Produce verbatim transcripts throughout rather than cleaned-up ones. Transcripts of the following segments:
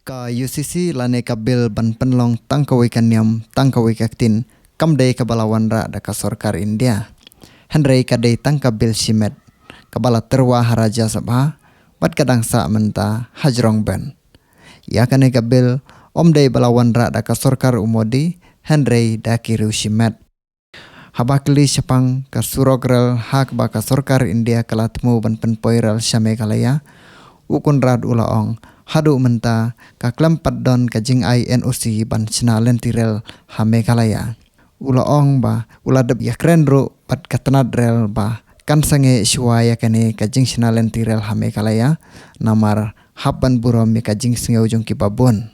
Ka U C C lane ka bill ban pynlong tang kawei ka niam, tang kawei ka ktien, kam dei kaba la wanrah da ka sorkar India. Hynrei ka dei tang ka bill shimet, kaba la tyrwa ha Rajya Sabha, bad ka dang sah mynta ha jrong bench. Ïa kane ka bill, ym dei ba la wanrah da ka sorkar u Modi, hynrei da ki riew shimet. Haba kylli shaphang ka surok rel ha kaba ka sorkar India ka la thmu ban pynpoi rel sha Meghalaya, u Conrad u la ong, haduh mynta ka khlem pat don ka jingai N O C ban shna lynti rel ha Meghalaya. U la ong ba u la dep ïakren ruh bad ka tnad rel ba kan sangeh shuwa ïa kane ka jingshna lynti rel ha Meghalaya, namar hap ban burom ïa ka jingsngew jong kiba bun.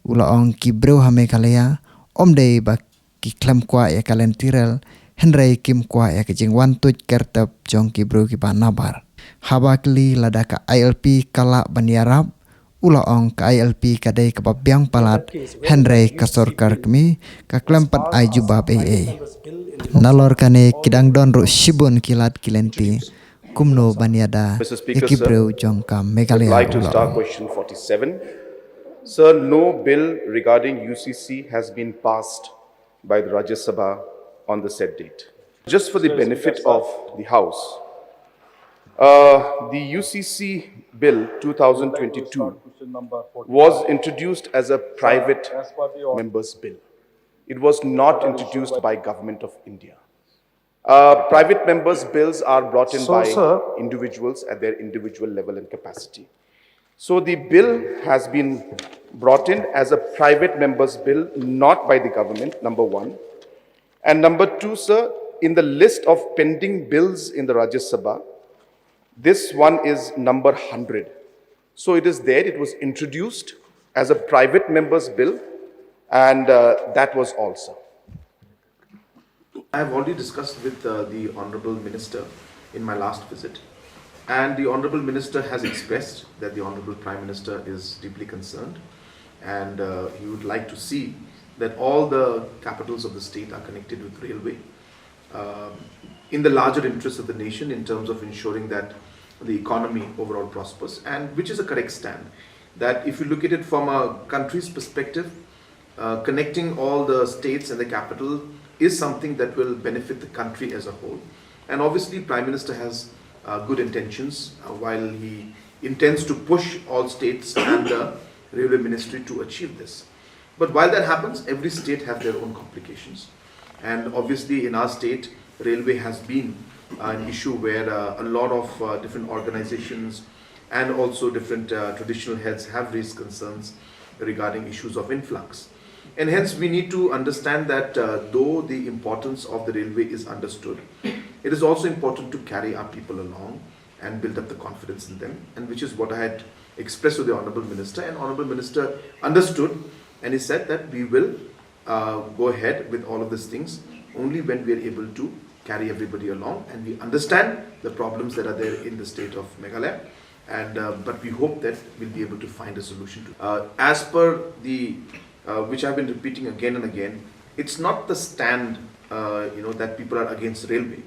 U la ong ki briew ha Meghalaya ym dei ba ki khlem kwah ïa ka lynti rel, hynrei kim kwah ïa ka jingwan tuid kertep jong ki briew kiba nabar. Haba kylli lada ka I L P ka lah ban ïarap, u la ong ka I L P ka dei kaba biang palat, hynrei ka sorkar kmie ka khlem pat ai jubab ei ei. Nalor kane ki dang don ruh shibun ki lad ki lynti kumno ban ïada ïa ki briew jong ka Meghalaya, u la ong. Sir, no bill regarding U C C has been passed by the Rajya Sabha on the said date. Just for the benefit of the House, uh, the U C C Bill two thousand twenty-two was introduced as a private member's bill. It was not introduced by Government of India. Uh, private members' bills are brought in by individuals at their individual level and capacity. So the bill has been brought in as a private member's bill, not by the government, number one. And number two, sir, in the list of pending bills in the Rajya Sabha, this one is number hundred. So it is there, it was introduced as a private member's bill, and uh, that was all, sir. I have already discussed with uh, the Honorable Minister in my last visit, and the Honorable Minister has expressed that the Honorable Prime Minister is deeply concerned, and uh, he would like to see that all the capitals of the state are connected with railway, um, in the larger interest of the nation in terms of ensuring that the economy overall prospers, and which is a correct stand. That if you look at it from a country's perspective, uh, connecting all the states and the capital is something that will benefit the country as a whole. And obviously, Prime Minister has uh, good intentions uh, while he intends to push all states and the railway ministry to achieve this. But while that happens, every state have their own complications. And obviously, in our state, railway has been uh, an issue where uh, a lot of uh, different organizations and also different uh, traditional heads have raised concerns regarding issues of influx. And hence, we need to understand that uh, though the importance of the railway is understood, it is also important to carry our people along and build up the confidence in them, and which is what I had expressed to the Honorable Minister. And Honorable Minister understood, and he said that we will uh, go ahead with all of these things only when we are able to carry everybody along and we understand the problems that are there in the state of Meghalaya. And uh, but we hope that we'll be able to find a solution to. Uh, as per the uh, which I've been repeating again and again, it's not the stand uh, you know that people are against railway.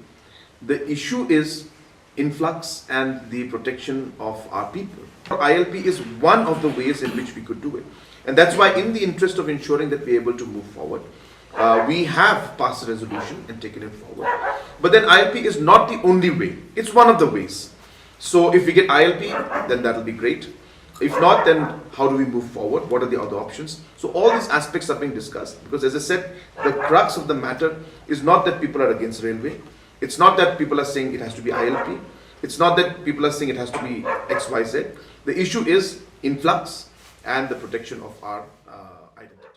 The issue is influx and the protection of our people. I L P is one of the ways in which we could do it. And that's why, in the interest of ensuring that we're able to move forward, uh, we have passed a resolution and taken it forward. But then I L P is not the only way, it's one of the ways. So if we get I L P, then that'll be great. If not, then how do we move forward? What are the other options? So all these aspects are being discussed because, as I said, the crux of the matter is not that people are against railway. It's not that people are saying it has to be I L P. It's not that people are saying it has to be X Y Z. The issue is influx and the protection of our uh, identity.